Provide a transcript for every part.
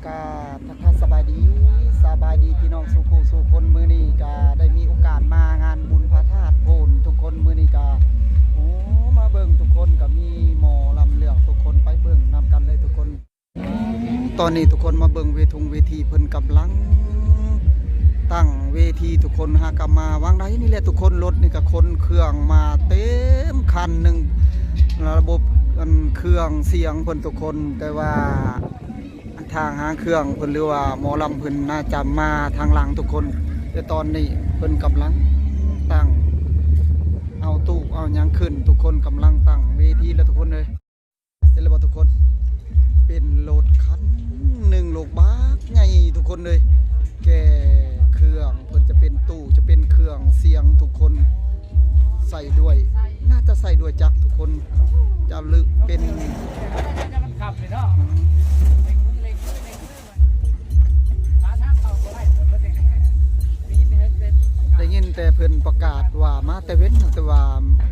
ກະທັກທາຍສະບາຍດີ ສະບາຍດີພີ່ນ້ອງສູ່ຜູ້ສູ່ຄົນ. ມື້ນີ້ກະໄດ້ມີໂອກາດມາງານບຸນພະທາດໂພນທຸກຄົນ. ມື້ນີ້ກະ ໂອ້ ມາເບິ່ງທຸກຄົນ ກະມີໝໍລຳເລື່ອງ ທຸກຄົນໄປເບິ່ງນຳກັນເລີຍທຸກຄົນ. ຕອນນີ້ທຸກຄົນມາເບິ່ງເວທຸງເວທີ ເພິ່ນກຳລັງຕັ້ງເວທີທຸກຄົນ. ຫາກະມາຫວ່າງໃດນີ້ແຫຼະທຸກຄົນ. ລົດນີ້ກະຂົນເຄື່ອງມາເຕັມຄັນໜຶ່ງ ລະບົບອັນເຄື່ອງສຽງເພິ່ນທຸກຄົນ ແຕ່ວ່າ ທາງຫາງເຄື່ອງເພິ່ນ ຫຼືວ່າໝໍລຳເພິ່ນ ໜ້າຈະມາທາງຫຼັງທຸກຄົນ. ແຕ່ຕອນນີ້ເພິ່ນກຳລັງຕັ້ງ ເອົາຕູ້ເອົາຫຍັງຂຶ້ນ ທຸກຄົນກຳລັງຕັ້ງເວທີແລ້ວທຸກຄົນເອີຍ. ເຫັນແລ້ວບໍ່ທຸກຄົນ? ເປັນລົດຄັນໜຶ່ງ ລົດບັກໃຫຍ່ທຸກຄົນເອີຍ ແກ່ເຄື່ອງ ເພິ່ນຈະເປັນຕູ້ ຈະເປັນເຄື່ອງສຽງທຸກຄົນ ໃສ່ດ້ວຍ ໜ້າຈະໃສ່ດ້ວຍຈັກທຸກຄົນ ຈະເປັນ ໄດ້ຍິນແຕ່ເພິ່ນປະກາດວ່າມາແຕ່ເວັນ ແຕ່ວ່າ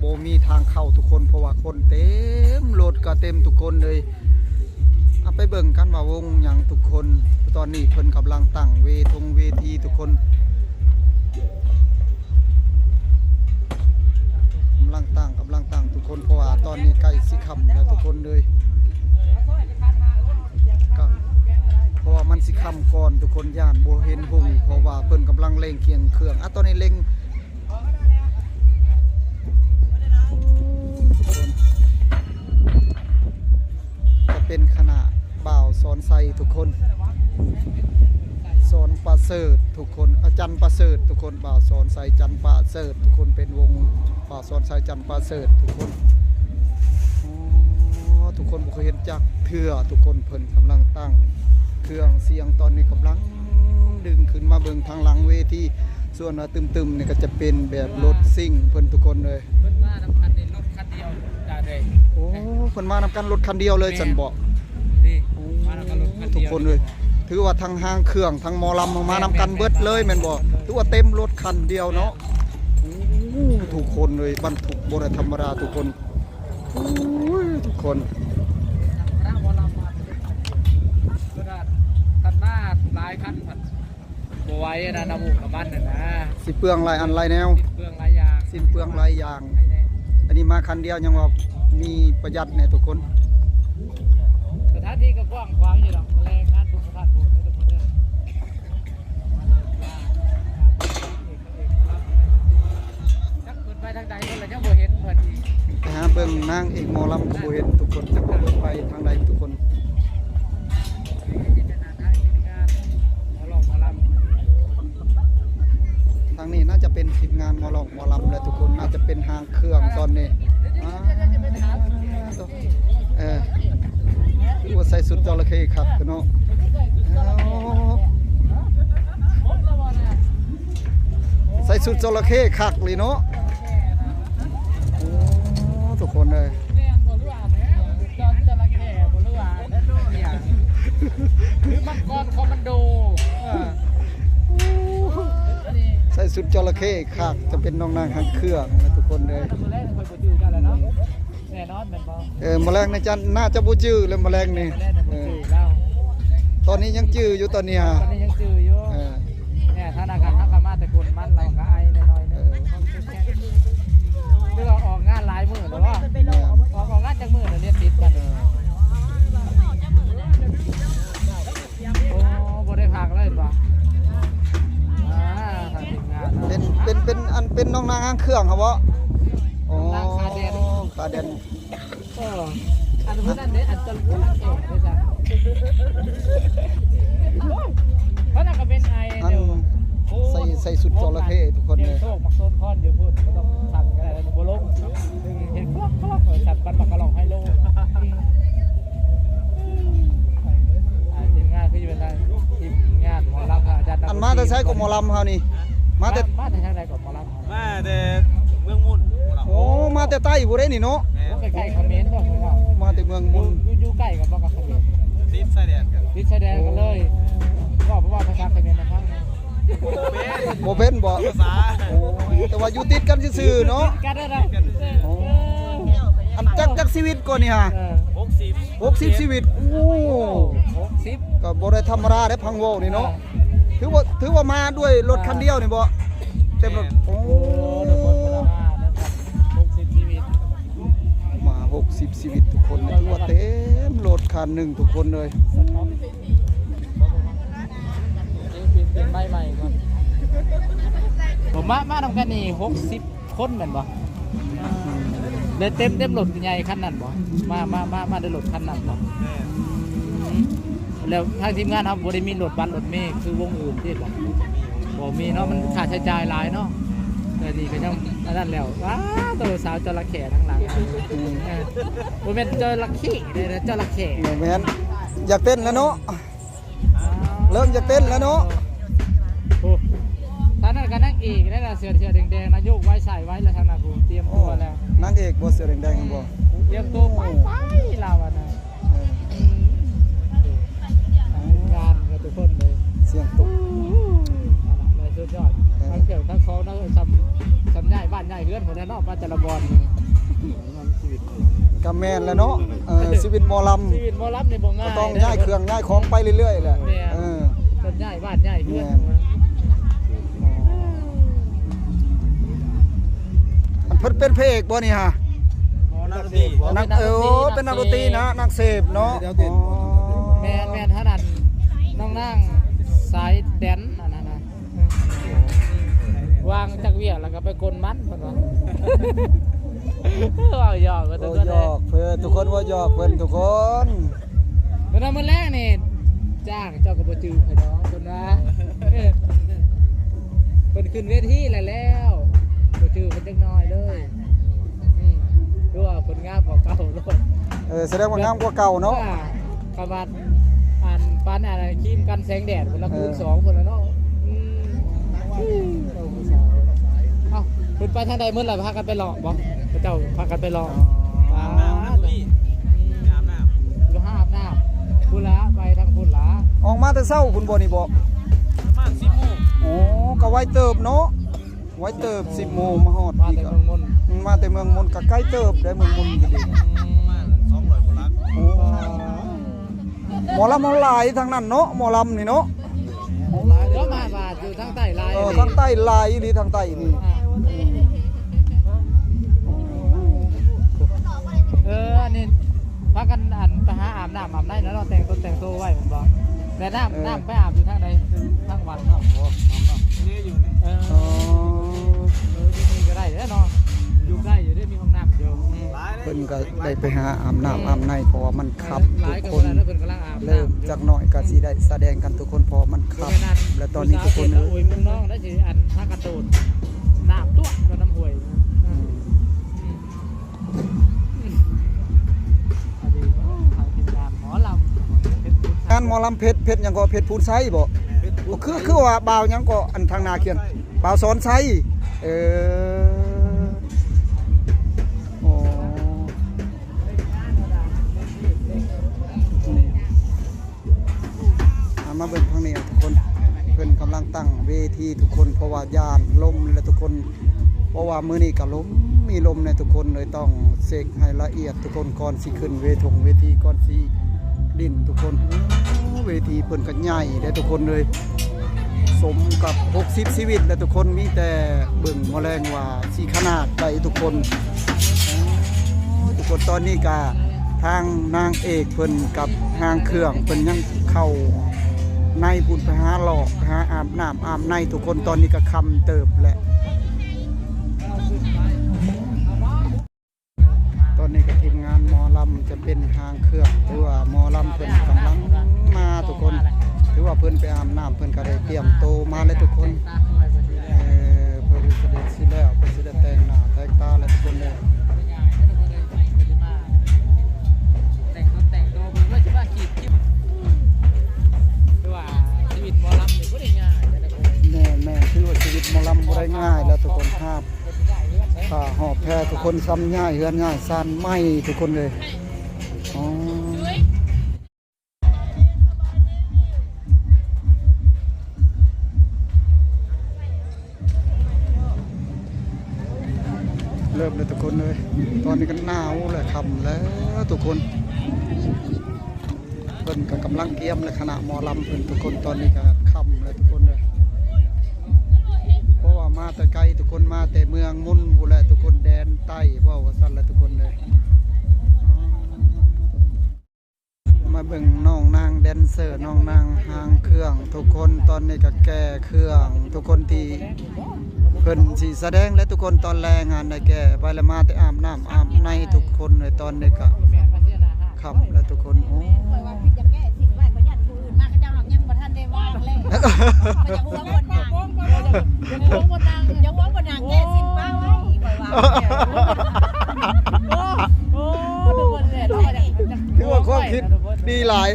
ບໍ່ມີທາງເຂົ້າທຸກຄົນ ເພາະວ່າຄົນເຕັມ ລົດກະເຕັມທຸກຄົນເລີຍ. ເອົາໄປເບິ່ງກັນວ່າວົງຫຍັງທຸກຄົນ. ຕອນນີ້ເພິ່ນກຳລັງຕັ້ງເວທົງເວທີທຸກຄົນ ກຳລັງຕັ້ງ ກຳລັງຕັ້ງທຸກຄົນ ເພາະວ່າຕອນນີ້ໃກ້ຊິຄ່ຳແລ້ວທຸກຄົນເລີຍ. ກະ ເພາະວ່າມັນຊິຄ່ຳກ່ອນທຸກຄົນ ຢ້ານບໍ່ເຫັນຮຸ່ງ ເພາະວ່າເພິ່ນກຳລັງເລັ່ງຄຽງເຄື່ອງ. ອ່ະ ຕອນນີ້ເລັ່ງ ຈະເປັນຄະນະບ່າວສອນໄຊທຸກຄົນ ສອນປະເສີດທຸກຄົນ ອາຈານປະເສີດທຸກຄົນ ບ່າວສອນໄຊ ຈັນປະເສີດທຸກຄົນ ເປັນວົງ ບ່າວສອນໄຊ ຈັນປະເສີດທຸກຄົນ. ໂອ້ ທຸກຄົນບໍ່ເຄີຍເຫັນຈັກເທື່ອທຸກຄົນ ເພິ່ນກຳລັງຕັ້ງເຄື່ອງສຽງ ຕອນນີ້ກຳລັງດຶງຂຶ້ນມາເບິ່ງທາງຫຼັງເວທີ. ສ່ວນວ່າຕຶມໆນີ້ກະຈະເປັນແບບລົດຊິງເພິ່ນທຸກຄົນເລີຍ. ເພິ່ນມານຳກັນນີ້ລົດຄັນດຽວຈ້າເດ້. ໂອ້ ເພິ່ນມານຳກັນລົດຄັນດຽວເລີຍຊັ້ນບໍ? ນີ້ ໂອ້ ມານຳກັນລົດຄັນດຽວ ທຸກຄົນເລີຍ. ຖືວ່າທັງຫ້າງເຄື່ອງ ທັງໝໍລຳມານຳກັນເບິດເລີຍແມ່ນບໍ? ຖືວ່າເຕັມລົດຄັນດຽວເນາະ. ໂອ້ ທຸກຄົນເລີຍ ບັນທຸກບໍ່ໄດ້ທຳມະດາທຸກຄົນ. ໂອ້ຍ ທຸກຄົນ ຄັນມາຫຼາຍຄັນພັດບໍ່ໄຫວນະ ນ້ຳມູກນ້ຳມັນຫັ້ນນະ ຊິເປືອງຫຼາຍອັນຫຼາຍແນວ ສິ້ນເປືອງຫຼາຍຢ່າງ ສິ້ນເປືອງຫຼາຍຢ່າງ. ອັນນີ້ມາຄັນດຽວຍັງວ່າມີປະຢັດແດ່ທຸກຄົນ. ສະຖານທີ່ກະກວ້າງຂວາງຢູ່ດອກ ແລງງານບຸນພະທາດໂພນເດີທຸກຄົນເດີ. ຈັກເພິ່ນໄປທາງໃດເພິ່ນລະຍັງບໍ່ເຫັນເພິ່ນອີກ ໄປຫາເບິ່ງນາງເອກໝໍລຳກະບໍ່ເຫັນທຸກຄົນ ຈັກວ່າເພິ່ນໄປທາງໃດທຸກຄົນ. ທາງນີ້ໜ້າຈະເປັນທີມງານໝໍລຳ ໝໍລຳແຫຼະທຸກຄົນ ໜ້າຈະເປັນຫ້າງເຄື່ອງຕອນນີ້. ອ່າ ເອີ ຄືວ່າໃສ່ຊຸດຈໍລະເຂຄັກເນາະ. ໃສ່ຊຸດຈໍລະເຂຄັກເລີຍເນາະ. ໂອ້ ທຸກຄົນເອີຍ ຫຼືມັງກອນຄອມມານໂດ. ໃສ່ຊຸດຈໍລະເຂຄັກ ຈະເປັນນ້ອງນາງຫາງເຄື່ອງນະທຸກຄົນເອີຍ. ແນ່ນອນແມ່ນບໍ່? ເອີ ມື້ແລງນີ້ຈະ ໜ້າຈະບໍ່ຈື່ແລ້ວມື້ແລງນີ້. ເອີ ຕອນນີ້ຍັງຈື່ຢູ່ຕອນນີ້ຫາ ຕອນນີ້ຍັງຈື່ຢູ່. ເອີ ແນ່ ທາງນາງກະ ເຮົາກະມາແຕ່ກົນມັນ ລາວກະໄອໜ້ອຍໆໜຶ່ງ. ເອີ ຄືວ່າອອກງານຫຼາຍມື້ແລ້ວບໍ່? ແມ່ນ ອອກ ອອກງານຈັກມື້ແລ້ວລຽນຕິດກັນ? ໂອ້ ບໍ່ໄດ້ພັກເລີຍບໍ່? ອ່າ ທາງທີມງານເນາະ ເປັນ ເປັນ ເປັນ ອັນ ເປັນນ້ອງນາງຫາງເຄື່ອງຫັ້ນບໍ່? ໂອ້ ນາງຂາແດນ ຂາແດນ. ເອີ ອັນຜູ້ນັ້ນເດ້ ອັນຕົນຜູ້ນັ້ນເອງເດ້ຈ້ະ. ເພິ່ນນະກະເປັນໄອ ອັນ ໂອ້ ໃສ່ ໃສ່ຊຸດຈໍລະເຂທຸກຄົນເດ້. ໂຊກໝາກໂຕນຄອນຢູ່ພຸ້ນ ບໍ່ຕ້ອງສັ່ນກະໄດ້ ບໍ່ລົງ ເຫັນຄລັອກຄລັອກ ເອີ ສັ່ນປານໝາກກະລ່ອງໄຮໂລ. ອ່າ ທີມງານຄືຢູ່ເປັນ ທີມງານໝໍລຳ ອາຈານ ອັນມາແຕ່ໃສກະໝໍລຳເຮົານີ້? ມາແຕ່ ມາ ມາແຕ່ທາງໃດກະໝໍລຳ? ມາແຕ່ເມືອງມຸນ. ໂອ້ ມາແຕ່ໃຕ້ພຸ້ນເດ້ນີ້ເນາະ. ແມ່ນ ໂອ້ ໃກ້ໆຂະເໝນເນາະ. ມາແຕ່ເມືອງມຸນ ຢູ່ ຢູ່ໃກ້ກັນບໍ່ກັບຂະເໝນ? ຕິດຊາຍແດນກັນ ຕິດຊາຍແດນກັນເລີຍ. ໂອ້ ເວົ້າ ເວົ້າພາສາຂະເໝນນະຟັງ. ບໍ່ເປັນ ບໍ່ເປັນບໍ່? ພາສາ ໂອ້ ແຕ່ວ່າຢູ່ຕິດກັນຊື່ໆເນາະ. ກັນນະ. ໂອ້ ອັນຈັກ ຈັກຊີວິດກວ່ານີ້ຫາ? ເອີ ຫົກສິບ ຫົກສິບຊີວິດ. ໂອ້ ຫົກສິບ ກໍບໍ່ໄດ້ທຳມະດາເດ້ ພັງໂວນີ້ເນາະ. ເອີ ຖືວ່າ ຖືວ່າມາດ້ວຍລົດຄັນດຽວນີ້ບໍ່? ເຕັມລົດ. ເອີ ໂອ້ ໂອ້ ຫົກສິບຊີວິດ ມາຫົກສິບຊີວິດທຸກຄົນ ຖືວ່າເຕັມລົດຄັນໜຶ່ງທຸກຄົນເລີຍ. ເປັນ ເປັນໃບໃໝ່ກ່ອນ ມາ ມານຳກັນນີ້ຫົກສິບ ຄົນແມ່ນບໍ່? ອືມ ແລ້ວເຕັມ ເຕັມລົດໃຫຍ່ຄັນນັ້ນບໍ່? ມາ ມາ ມາ ມາດ້ວຍລົດຄັນນັ້ນບໍ່? ແມ່ນ. ອືມ ແລ້ວທາງທີມງານເຮົາບໍ່ໄດ້ມີລົດບັດລົດເມຄືວົງອື່ນຕິບໍ່? ບໍ່ມີເນາະ ມັນຄ່າໃຊ້ຈ່າຍຫຼາຍເນາະ. ແຕ່ນີ້ກໍຍັງອັນນັ້ນແລ້ວ. ວ້າ ໂຕສາວຈໍລະເຂ້ທາງຫຼັງ. ອືມ ເອີ ບໍ່ແມ່ນຈໍລະເຂ້ເດ້ ຈໍລະເຂ້. ບໍ່ແມ່ນ ຢາກເຕັ້ນແລ້ວເນາະ. ເລີ່ມຈະເຕັ້ນແລ້ວເນາະ. ໂອ້ ທາງນັ້ນກໍນາງເອກແລ້ວນະ ເສື້ອ ເສື້ອແດງໆນະ ໂຍກໄວສາຍໄວແລ້ວ ທາງນັ້ນພຸ້ນ ຕຽມຕົວແລ້ວ. ໂອ້ ນາງເອກບໍ່ ເສື້ອແດງໆ ບໍ່? ຕຽມຕົວໄປໆລາວນະ. ເອີ ງາມກັບທຸກຄົນເລີຍ ສຽງຕຸກ ອັນນັ້ນເລີຍ ສຸດຍອດ. ເອີ ທັງເຄື່ອງທັງຂອງເນາະ ສ່ຳ ສ່ຳຍ້າຍບ້ານຍ້າຍເຮືອນພຸ້ນແຫຼະເນາະ ມາແຕ່ລະບ່ອນ. ກໍແມ່ນແຫຼະເນາະ. ເອີ ຊີວິດໝໍລຳ ຊີວິດໝໍລຳນີ້ບໍ່ງ່າຍ ກໍຕ້ອງຍ້າຍເຄື່ອງຍ້າຍຂອງໄປເລື້ອຍໆແຫຼະ. ແມ່ນ ເອີ ເພິ່ນຍ້າຍບ້ານຍ້າຍເຮືອນ. ແມ່ນ ອັນເພິ່ນເປັນພະເອກບໍ່ນີ້ຫະ? ອໍ ນັກດົນຕີ ນັກ ເອີ ເປັນນັກດົນຕີນະ ນັກເສບເນາະ. ອໍ ແມ່ນໆ ເທົ່ານັ້ນ ນ້ອງນາງສາຍແດນອັນນັ້ນນະ. ວ່າງຈາກວຽກແລ້ວກໍໄປກົນມັນ ເພິ່ນວ່າ. ເວົ້າຢອກ ເວົ້າຢອກເພິ່ນ ທຸກຄົນ ເວົ້າຢອກເພິ່ນທຸກຄົນ. ເພິ່ນວ່າມື້ແລງນີ້ຈ້າງເຈົ້າກໍບໍ່ຈື່ໃຜດອກ ເພິ່ນວ່າ. ເອີ ເພິ່ນຂຶ້ນເວທີແລ້ວ ແລ້ວບໍ່ຈື່ເພິ່ນຈັກໜ້ອຍເລີຍ. ອືມ ຄືວ່າເພິ່ນງາມກວ່າເກົ່າໂລດ. ເອີ ສະແດງວ່າງາມກວ່າເກົ່າເນາະ. ວ່າ ຄຳວ່າ ອັນ ປານ ອັນ ຄຣີມກັນແສງແດດພຸ້ນລະ ເອີ ຄູນສອງພຸ້ນລະເນາະ. ອືມ ເອົ້າ ເພິ່ນໄປທາງໃດໝົດລະ? ພາກັນໄປເລາະບໍ່? ເຂົາເຈົ້າພາກັນໄປເລາະ. ອໍ ອາບນ້ຳ ອາບນ້ຳ ຢູ່ຫ້ອງອາບນ້ຳພຸ້ນລະ ໄປທາງພຸ້ນລະ. ອອກມາແຕ່ເຊົ້າພຸ້ນບໍ່ນີ້ບໍ່? ປະມານສິບໂມງ. ໂອ້ ກໍໄວເຕີບເນາະ. ໄວເຕີບ ສິບໂມງມາຮອດ ມາແຕ່ເມືອງມົນ. ອືມ ມາແຕ່ເມືອງມົນ ກໍໄກເຕີບໄດ໋ ເມືອງມົນກໍດີ. ປະມານສອງຮ້ອຍກວ່າຫຼັກ. ໂອ້ ໝໍລຳເຮົາຫຼາຍທາງນັ້ນເນາະ ໝໍລຳນີ້ເນາະ. ຫຼາຍເດີ ມາວ່າຢູ່ທາງໃຕ້ຫຼາຍ. ເອີ ທາງໃຕ້ຫຼາຍອີ່ຫຼີ ທາງໃຕ້ນີ້. ອ່າ ເອີ ອັນນີ້ ພາກັນ ອັນ ໄປຫາອາບນ້ຳອາບໃນແລ້ວເນາະ ແຕ່ງຕົນແຕ່ງໂຕໄວ້ແມ່ນບໍ່? ແລະນ້ຳ ເອີ ນ້ຳໄປອາບຢູ່ທາງໃດ? ທາງວັດເນາະ. ໂອ້ ນ້ຳ ນ້ຳ ເອີ ເອີ ຢູ່ນີ້ກໍໄດ້ເດ້ເນາະ ຢູ່ໃກ້ຢູ່ເດ້ ມີຫ້ອງນ້ຳຢູ່. ອືມ ເພິ່ນກໍໄດ້ໄປຫາອາບນ້ຳອາບໃນ ເພາະວ່າມັນຄ່ຳທຸກຄົນ. ເລີ່ມຈັກໜ້ອຍກໍຊິໄດ້ສະແດງກັນທຸກຄົນ ເພາະມັນຄ່ຳ ແລະຕອນນີ້ທຸກຄົນ ໂອ້ຍ ເມືອງນອງໄດ້ຊິ ອັນ ຫາກະໂດດນ້ຳຕົວະນຳຫ້ວຍ. ອືມ ງານໝໍລຳເພັດ ເພັດຫຍັງກໍ ເພັດພູນໄຊບໍ? ຄື ຄືວ່າບ່າວຫຍັງກໍ ອັນທາງໜ້າຄຽງ ບ່າວສອນໄຊ. ເອີ ໂອ້ ອ່າ ມາເບິ່ງທາງນີ້ທຸກຄົນ ເພິ່ນກຳລັງຕັ້ງເວທີທຸກຄົນ ເພາະວ່າຢ້ານລົມແຫຼະທຸກຄົນ ເພາະວ່າມື້ນີ້ກໍລົມ ມີລົມແດ່ທຸກຄົນເລີຍ ຕ້ອງເຊັກໃຫ້ລະອຽດທຸກຄົນ ກ່ອນຊິຂຶ້ນເວທົງເວທີ ກ່ອນຊິຫຼິ້ນທຸກຄົນ. ໂອ້ ເວທີເພິ່ນກໍໃຫຍ່ເດ້ທຸກຄົນເລີຍ ສົມກັບຫົກສິບຊີວິດແຫຼະທຸກຄົນ ມີແຕ່ເບິ່ງໝໍແລງວ່າຊິຂະໜາດໃດທຸກຄົນ. ໂອ້ ທຸກຄົນ ຕອນນີ້ກະທາງນາງເອກເພິ່ນກັບຫ້າງເຄື່ອງເພິ່ນຍັງເຂົ້າໃນພຸ້ນ ໄປຫາຫຼອກ ໄປຫາອາບນ້ຳອາບໃນທຸກຄົນ. ຕອນນີ້ກະຄ່ຳເຕີບແຫຼະ ຕອນນີ້ກະທີມງານໝໍລຳຈະເປັນຫ້າງເຄື່ອງ ຖືວ່າໝໍລຳເພິ່ນກຳລັງມາທຸກຄົນ ຖືວ່າເພິ່ນໄປອາບນ້ຳ ເພິ່ນກະໄດ້ຕຽມໂຕມາແລ້ວທຸກຄົນ. ເອີ ເພິ່ນກະໄດ້ຊິແລ້ວ ເພິ່ນຊິໄດ້ແຕ່ງໜ້າແຕ່ງຕາແລ້ວທຸກຄົນເດີ. ແຕ່ງຕົນແຕ່ງໂຕເບິ່ງວ່າຊິວ່າຂີດຄລິບ ຄືວ່າຊີວິດໝໍລຳນີ້ບໍ່ໄດ້ງ່າຍເດ້ທຸກຄົນ. ແມ່ນໆ ຄືວ່າຊີວິດໝໍລຳບໍ່ໄດ້ງ່າຍແລ້ວທຸກຄົນ. ຫາບຜ້າຫອບແພທຸກຄົນ ຊຳຍ້າຍເຮືອນຍ້າຍຊານໃໝ່ທຸກຄົນເລີຍ. ອໍ ເລີ່ມແລ້ວທຸກຄົນເອີຍ ຕອນນີ້ກໍໜາວແລ້ວ ຄ່ຳແລ້ວທຸກຄົນ. ເພິ່ນກໍກຳລັງກຽມ ແລະ ຄະນະໝໍລຳເພິ່ນທຸກຄົນ. ຕອນນີ້ກໍຄ່ຳແລ້ວທຸກຄົນເດີ ເພາະວ່າມາແຕ່ໄກທຸກຄົນ ມາແຕ່ເມືອງມຸນພຸ້ນແຫຼະທຸກຄົນ ແດນໃຕ້ເວົ້າວ່າຊັ້ນແຫຼະທຸກຄົນເດີ. ມາເບິ່ງນ້ອງນາງແດນເຊີ ນ້ອງນາງຫາງເຄື່ອງທຸກຄົນ. ຕອນນີ້ກໍແກ່ເຄື່ອງທຸກຄົນ ທີ່ເພິ່ນຊິສະແດງແລ້ວທຸກຄົນ. ຕອນແລງຫັ້ນໄດ້ແກ່ໄປແລ້ວ ມາແຕ່ອາບນ້ຳອາບໃນທຸກຄົນເລີຍ. ຕອນນີ້ກໍຄ່ຳແລ້ວທຸກຄົນ. ໂອ້ ຂ້ອຍວ່າຜິດຈະແກ້ສິນໄວ້ ຂ້ອຍຢ້ານຜູ້ອື່ນມາ ເຂົາເຈົ້າຍັງບໍ່ທັນໄດ້ວາງເລີຍ ຂ້ອຍຢາກຫົວຄົນນາງ ຢາກຫົວຄົນນາງ ຢາກຫົວຄົນນາງແກ້ສິນປ້າໄວ້ ຂ້ອຍວ່າ ໂອ້ ໂອ້ ໂອ້ ຄືວ່າຄວາມຄິດດີຫຼາຍ.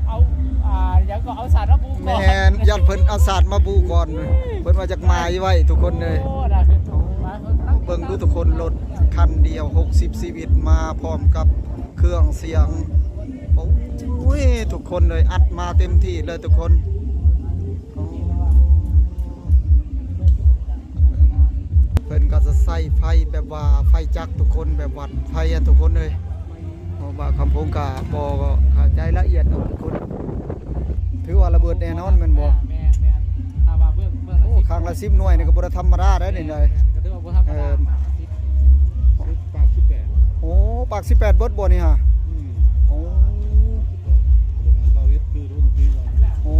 ເອົາ ອ່າ ຫຍັງກໍເອົາສາດມາປູກ່ອນ ແມ່ນ ຢ້ານເພິ່ນເອົາສາດມາປູກ່ອນ ເພິ່ນວ່າຢາກໝາຍໄວ້ທຸກຄົນເລີຍ. ໂອ້ ເບິ່ງດູທຸກຄົນ ລົດຄັນດຽວ ຫົກສິບຊີວິດ ມາພ້ອມກັບເຄື່ອງສຽງ. ໂອ້ຍ ທຸກຄົນເລີຍ ອັດມາເຕັມທີ່ເລີຍທຸກຄົນ. ເພິ່ນກໍຈະໃຊ້ໄຟແບບວ່າໄຟຈັກທຸກຄົນ ແບບຫວັດໄຟຫັ້ນທຸກຄົນເລີຍ. ເພາະວ່າຄຳພົງກໍບໍ່ເຂົ້າໃຈລະອຽດດອກທຸກຄົນ ຖືວ່າລະເບີດແນ່ນອນແມ່ນບໍ່? ແມ່ນໆ ຖ້າວ່າເບິ່ງ ເບິ່ງ ໂອ້ ຄັ້ງລະສິບໜ່ວຍນີ້ກໍບໍ່ໄດ້ທຳມະດາໄດ໋ນີ້. ແມ່ນໆ ກໍຖືວ່າບໍ່ທຳມະດາ ເອີ ປາກສິບແປດ ໂອ້ ປາກສິບແປດເບິດບໍ່ນີ້ຫະ? ອືມ ໂອ້ ໂອ້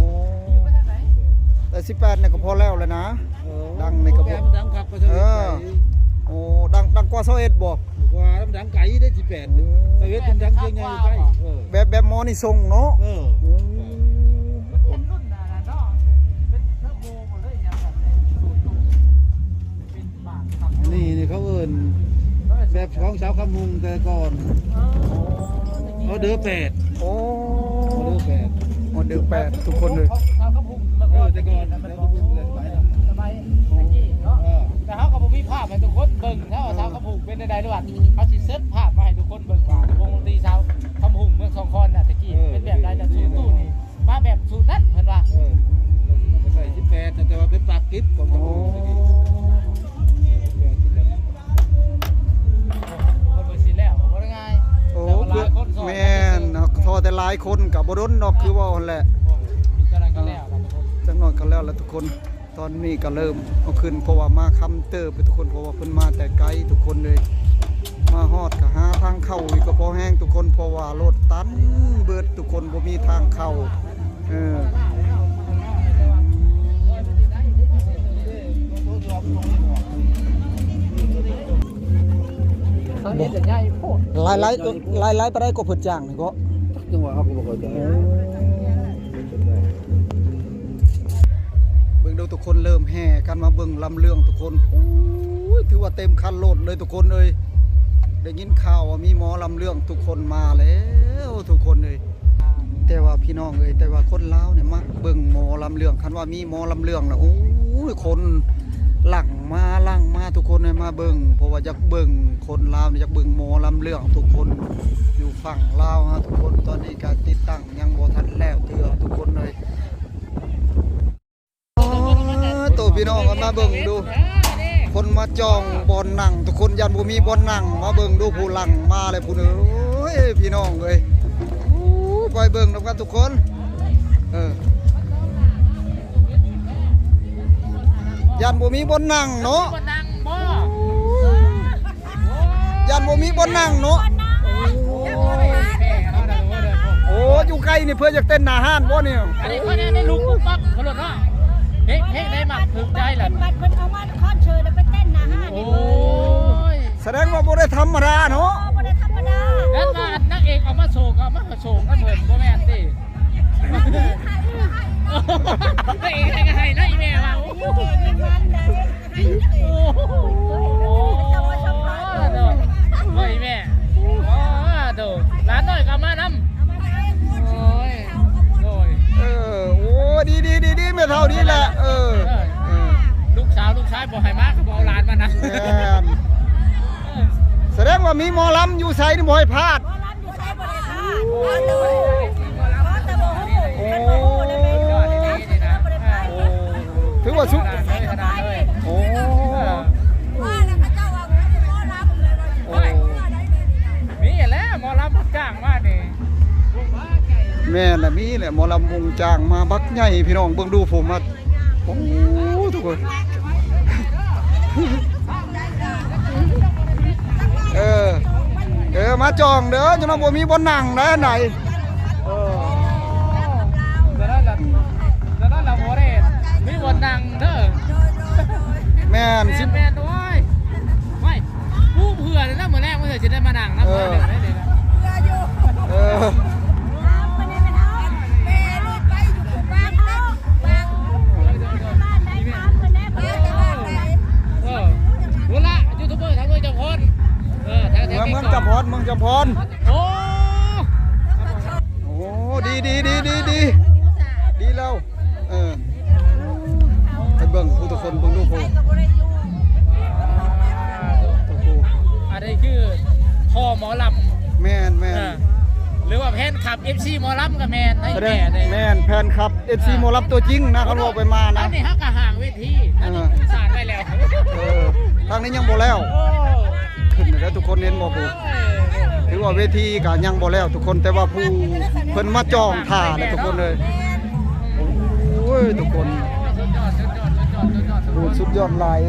ແຕ່ສິບແປດນີ້ກໍພໍແລ້ວແຫຼະນະ. ເອີ ດັງນີ້ກໍບໍ່ ມັນດັງຄັກກວ່າຊາວເອັດໄປ. ເອີ ໂອ້ ດັງ ດັງກວ່າຊາວເອັດບໍ່? ກວ່າ ມັນດັງໄກເດ້ ສິບແປດ ໂອ້ ຊາວເອັດມັນດັງຄຽງໃຫຍ່ໄປ. ເອີ ແບບ ແບບໝໍນີ້ສົ່ງເນາະ. ເອີ ໂອ້ ມັນເປັນລຸ້ນອັນນັ້ນເນາະ ເປັນເທີໂບບໍ່ເລີຍ ຫຍັງແບບນີ້ ສູນຕູ້ ເປັນບາດ ອັນນີ້ນີ້ເຂົາເອີ້ນແບບຂອງຊາວຄຳຮຸ່ງແຕ່ກ່ອນ ເອີ ອໍເດີແປດ. ໂອ້ ອໍເດີແປດ ອໍເດີແປດທຸກຄົນເລີຍ. ເອີ ແຕ່ກ່ອນ ແຕ່ກ່ອນ ສະໄໝຕະກີ້ເນາະ ເອີ ແຕ່ເຮົາກໍບໍ່ມີພາບໃຫ້ທຸກຄົນເບິ່ງເນາະ ວ່າຊາວຄຳຮຸ່ງເປັນແນວໃດ ຫຼືວ່າເຮົາຊິເຊີດພາບມາໃຫ້ທຸກຄົນເບິ່ງວ່າວົງດົນຕີຊາວຄຳຮຸ່ງເມືອງສອງຄອນນະ ແຕ່ກີ້ເປັນແບບໃດ ແຕ່ສູນຕູ້ນີ້ມາແບບສູນນັ້ນເພິ່ນວ່າ. ເອີ ໃສ່ສິບແປດ ແຕ່ວ່າເປັນປາກກິບຂອງຄຳຮຸ່ງແຕ່ກີ້. ໂອ້ ເພິ່ນວ່າຊິແລ້ວບໍ່ໄດ້ງ່າຍ ໂອ້ ແຕ່ວ່າຫຼາຍຄົນຊ່ອຍ ແມ່ນ ເນາະ ພໍແຕ່ຫຼາຍຄົນກໍບໍ່ດົນດອກ ຄືເວົ້າຫັ້ນແຫຼະ ຈັກໜ້ອຍກໍແລ້ວລະທຸກຄົນ. ຕອນນີ້ກໍເລີ່ມເອົາຂຶ້ນ ເພາະວ່າມາຄ່ຳເຕີບທຸກຄົນ ເພາະວ່າເພິ່ນມາແຕ່ໄກທຸກຄົນເລີຍ. ມາຮອດກໍຫາທາງເຂົ້າອີກກໍພໍແຮງທຸກຄົນ ເພາະວ່າລົດຕັນເບິດທຸກຄົນ ບໍ່ມີທາງເຂົ້າ. ເອີ ບໍ່ ຫຼາຍ ຫຼາຍ ຫຼາຍປານໃດກໍເພິ່ນຈ້າງນີ້ກໍ ຈັກ ຈັ່ງວ່າເຮົາກໍບໍ່ເຂົ້າໃຈ. ເບິ່ງເດີທຸກຄົນ ເລີ່ມແຫ່ກັນມາເບິ່ງລຳເລື່ອງທຸກຄົນ. ໂອ້ຍ ຖືວ່າເຕັມຄັນລົດເລີຍທຸກຄົນເອີຍ. ໄດ້ຍິນຂ່າວວ່າມີໝໍລຳເລື່ອງທຸກຄົນມາແລ້ວທຸກຄົນເອີຍ. ແຕ່ວ່າພີ່ນ້ອງເອີຍ ແຕ່ວ່າຄົນລາວນີ້ມັກເບິ່ງໝໍລຳເລື່ອງ. ຄັນວ່າມີໝໍລຳເລື່ອງລະ ໂອ້ຍ ຄົນຫຼັ່ງມາ ຫຼັ່ງມາທຸກຄົນເອີຍ ມາເບິ່ງ. ເພາະວ່າຢາກເບິ່ງ ຄົນລາວນີ້ຢາກເບິ່ງໝໍລຳເລື່ອງທຸກຄົນ ຢູ່ຝັ່ງລາວເຮົາທຸກຄົນ. ຕອນນີ້ການຕິດຕັ້ງຍັງບໍ່ທັນແລ້ວເທື່ອທຸກຄົນເອີຍ. ໂອ້ ໂຕ ພີ່ນ້ອງເອີຍ ມາເບິ່ງດູ ຄົນມາຈອງບ່ອນນັ່ງທຸກຄົນ ຢ້ານບໍ່ມີບ່ອນນັ່ງ. ມາເບິ່ງດູ ຜູ້ຫຼັ່ງມາແລ້ວພຸ້ນເອີຍ ພີ່ນ້ອງເອີຍ. ໂອ້ ໄປເບິ່ງນຳກັນທຸກຄົນ. ເອີ ຢ້ານບໍ່ມີບ່ອນນັ່ງເນາະ ບໍ່ນັ່ງບໍ່ ຢ້ານບໍ່ມີບ່ອນນັ່ງເນາະ. ໂອ້ ຢູ່ໃກ້ນີ້ເພື່ອຢາກເຕັ້ນໜ້າຮ້ານບໍ່ນີ້? ອັນນີ້ຂ້ອຍໄດ້ລຸກປຸບປັບເຂົາໂລດເນາະ. ເພງ ເພງໃດມັກຖືກໃຈລະ ບັດເພິ່ນເອົາມາຄອນເສີດແລ້ວໄປເຕັ້ນໜ້າຮ້ານ. ໂອ້ຍ ສະແດງວ່າບໍ່ໄດ້ທຳມະດາເນາະ ບໍ່ໄດ້ທຳມະດາ. ແລ້ວວ່າອັນນາງເອກເອົາມາໂຊກ ເອົາມາໂຊກນຳເພິ່ນ ບໍ່ແມ່ນຕິ? ນາງເອກໃຫ້ກໍໃຫ້ເນາະ ອີແມ່ວ່າ. ໂອ້ໂຫ ໂອ້ຍ ແມ່ ໂອ້ໂຫ ຫຼານນ້ອຍກໍມານຳ. ໂອ້ຍ ໂດຍ ເອີ ໂອ້ ດີໆໆໆ ແມ່ເຖົ້ານີ້ແຫຼະ. ເອີ ເອີ ລູກສາວລູກຊາຍບໍ່ໃຫ້ມາ ກໍບໍ່ເອົາຫຼານມານຳ. ແມ່ນ ສະແດງວ່າມີໝໍລຳຢູ່ໃສນີ້ບໍ່ໃຫ້ພາດ. ໂອ້ ຖືວ່າສຸດ ໂອ້ ໂອ້ ມີແຫຼະ ໝໍລຳເພິ່ນຈ້າງມານີ້. ແມ່ນລະ ມີແຫຼະ ໝໍລຳວົງຈາງມາບັກໃຫຍ່ ພີ່ນ້ອງເບິ່ງດູ ໂອ້ ທຸກຄົນ ເອີ ເອີ ມາຈອງເດີ ຈະນອນບໍ່ມີບ່ອນນັ່ງໃດອັນໃດ ເອີ ຈະນອນລະ ຈະນອນລະບໍ່ໄດ້ມີບ່ອນນັ່ງເດີ ແມ່ນ ແມ່ນ ຊິ ແມ່ນ ໂອ້ຍ ໄວ້ ຜູ້ເຜື່ອເລີຍນະ ມື້ແລກມື້ເທື່ອຊິໄດ້ມານັ່ງນຳ ເອີ ເອີ ເອີ ພຸ້ນລະ ຢູທູບເບີທາງເມືອງຈຳພອນ ເອີ ທາງ ເມືອງ ເມືອງຈຳພອນ ເມືອງຈຳພອນ ໂອ້ ໂອ້ ດີ ດີ ດີ ດີ ດີ ດີແລ້ວ ເອີ ໄປເບິ່ງຜູ້ທຸກຄົນເບິ່ງດູຜູ້ ອັນນີ້ຄືພໍ່ໝໍລຳ ແມ່ນໆ ເອີ ຫຼືວ່າແຟນຄລັບ ເອັຟຊີ ໝໍລຳກໍແມ່ນ ໃນ ສະແດງ ແມ່ນແຟນຄລັບ ເອັຟຊີ ໝໍລຳຕົວຈິງນະ ຄັນເວົ້າໄປມານະ ອັນນີ້ເຮົາກໍຫາງເວທີ ເອີ ອັນນີ້ສານໄວ້ແລ້ວ ເອີ ທາງນີ້ຍັງບໍ່ແລ້ວ ໂອ້ ຂຶ້ນແລ້ວທຸກຄົນເຫັນບໍ່ຜູ້ ຖືວ່າເວທີກໍຍັງບໍ່ແລ້ວທຸກຄົນ ແຕ່ວ່າຜູ້ເພິ່ນມາຈອງຖ້າແລ້ວທຸກຄົນເອີຍ ໂອ້ຍ ທຸກຄົນ ໂອ້ ສຸດຍອດຫຼາຍ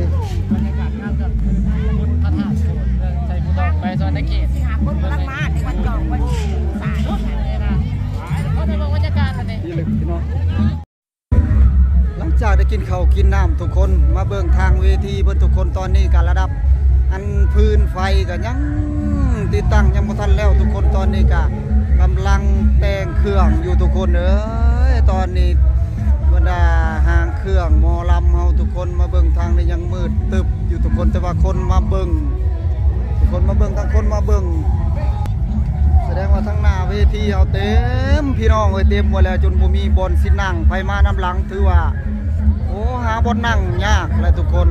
ບຳນຍາກາດງາມ ພຸດພະທາດໂສດ ເມືອງໄຊພູທອງ ແຂວງສະຫວັນນະເຂດ ຊິຫາຄົນກຳລັງມາ ແຕ່ວ່າຈອງໄວ້ສາມ ເຮົາໄດ້ເບິ່ງບັນຍາກາດອັນນີ້ ນີ້ແຫຼະພີ່ນ້ອງ ຫຼັງຈາກໄດ້ກິນເຂົ້າກິນນ້ຳທຸກຄົນ ມາເບິ່ງທາງເວທີເພິ່ນທຸກຄົນ ຕອນນີ້ກໍລະດັບ ອັນຟືນໄຟກໍຍັງຕິດຕັ້ງຍັງບໍ່ທັນແລ້ວທຸກຄົນ ຕອນນີ້ກໍກຳລັງແຕ່ງເຄື່ອງຢູ່ທຸກຄົນເອີຍ ຕອນນີ້ບັນດາຫາງເຄື່ອງໝໍລຳເຮົາທຸກຄົນ ມາເບິ່ງທາງນີ້ຍັງມືດຕຶບຢູ່ທຸກຄົນ ແຕ່ວ່າຄົນມາເບິ່ງ ຄົນມາເບິ່ງ ທັງຄົນມາເບິ່ງ ສະແດງວ່າທາງໜ້າເວທີເຮົາເຕັມ ພີ່ນ້ອງເອີຍ ເຕັມໝົດແລ້ວ ຈົນບໍ່ມີບ່ອນຊິນັ່ງ ໃຜມານຳຫຼັງຖືວ່າ ໂອ້ ຫາບ່ອນນັ່ງຍາກແຫຼະທຸກຄົນ